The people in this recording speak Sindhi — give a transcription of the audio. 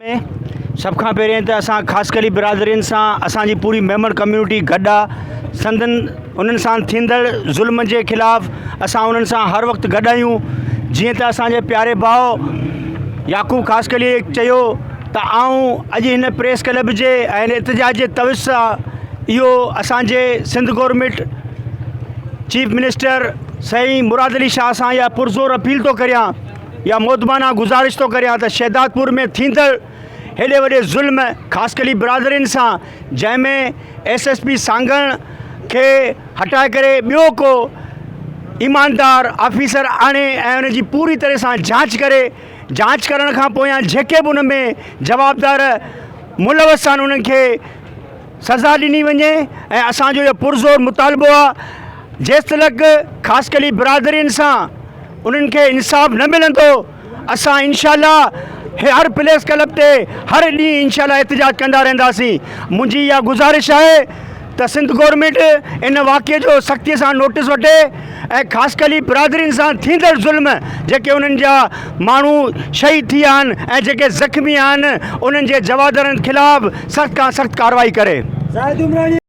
۾ سڀ کان پهرين ته اسان خاصخيلي برادرين سان اسان جي پوري ميمڻ ڪميونٽي گڏ آ سندن انهن سان ٿيندڙ ظلم جي خلاف اسان انهن سان هر وقت گڏ آهيون جيئن ته اسان جي پياري ڀاء يعقوب خاصخيلي چيو ته آئون اڄ هن پريس ڪلب جي ۽ هن احتجاج جي توس سان اهو اسان جي سنڌ گورنمينٽ چيف منسٽر سائين مراد علي شاهه سان اها پرزور اپيل ٿو ڪريان يا مودبانه گذارش ٿو ڪريان ته شهدادپور ۾ ٿيندڙ هيڏي وڏي ظلم خاصخيلي برادرين سان جنهن ۾ ايس ايس پي سانگهڙ کي هٽائي ڪري ٻيو ڪو ايماندار آفيسر آڻي ۽ ان جي پوري طرح سان جاچ ڪري جاچ ڪرڻ کان پويان جيڪي به ان ۾ جوابدار ملوث آهن انهن کي سزا ڏني وڃي ۽ اسان جو اهو پرزور مطالبو آهي جيستلڪ خاصخيلي برادرين سان انهن کي انصاف نه ملندو اسان انشاء الله هر پريس ڪلب تي هر ڏينهن انشاء الله احتجاج ڪندا رهنداسين منهنجي اها گذارش آهي ته سنڌ گورنمينٽ ان واقعي جو سختي سان نوٽس وٺي ۽ خاصخيلي برادرين سان ٿيندڙ ظلم جيڪي انهن جا ماڻهو شهيد ٿي ويا آهن ۽ جيڪي زخمي آهن انهن جي جوابدارن خلاف سخت کان سخت ڪارروائي ڪري. زاهد عمراڻي.